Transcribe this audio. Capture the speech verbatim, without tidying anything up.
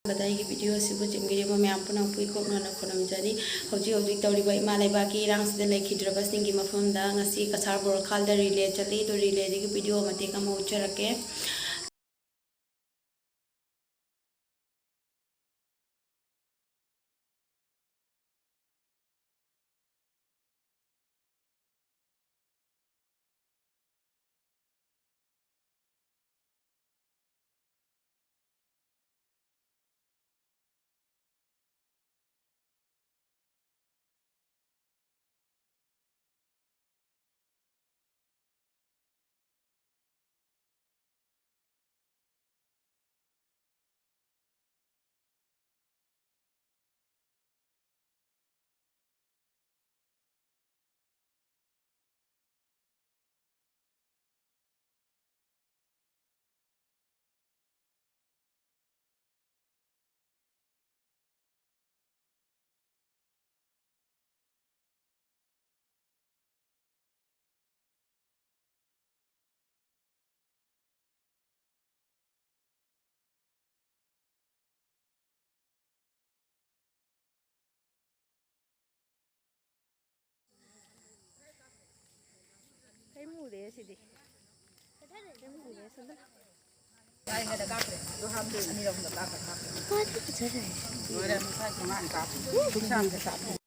ꯑꯍꯥꯟꯕꯗ ꯑꯩꯒꯤ ꯚꯤꯗꯤꯑꯣ ꯑꯁꯤꯕꯨ ꯌꯦꯡꯕꯤꯔꯤꯕ ꯃꯌꯥꯝ ꯄꯨꯝꯅꯃꯛꯄꯨ ꯏꯀꯣꯛ ꯅꯣꯟꯅ ꯈꯨꯔꯨꯝꯖꯔꯤ꯫ ꯍꯧꯖꯤꯛ ꯍꯧꯖꯤꯛ ꯇꯧꯔꯤꯕ ꯏꯃꯥ ꯂꯩꯕꯥꯛꯀꯤ ꯏꯔꯥꯡꯁꯤꯗ ꯂꯩꯈꯤꯗ꯭ꯔꯕꯁꯤꯡꯒꯤ ꯃꯐꯝꯗ ꯉꯁꯤ ꯀꯁꯥꯔ ꯕꯣꯔꯈꯥꯜꯗ ꯔꯤꯂꯦ ꯆꯠꯂꯤ꯫ ꯑꯗꯨ ꯔꯤꯂꯦꯗꯒꯤ ꯚꯤꯗꯤꯑꯣ ꯃꯇꯦꯛ ꯑꯃ ꯎꯠꯆꯔꯛꯀꯦ꯫ ꯀꯩꯝ ꯎꯗꯦ ꯁꯤꯗꯤ꯫ ꯀꯩꯝ ꯎꯗꯦ ꯁꯣꯝꯗ꯫ ꯃꯥꯗꯤ ꯐꯖꯔꯦ꯫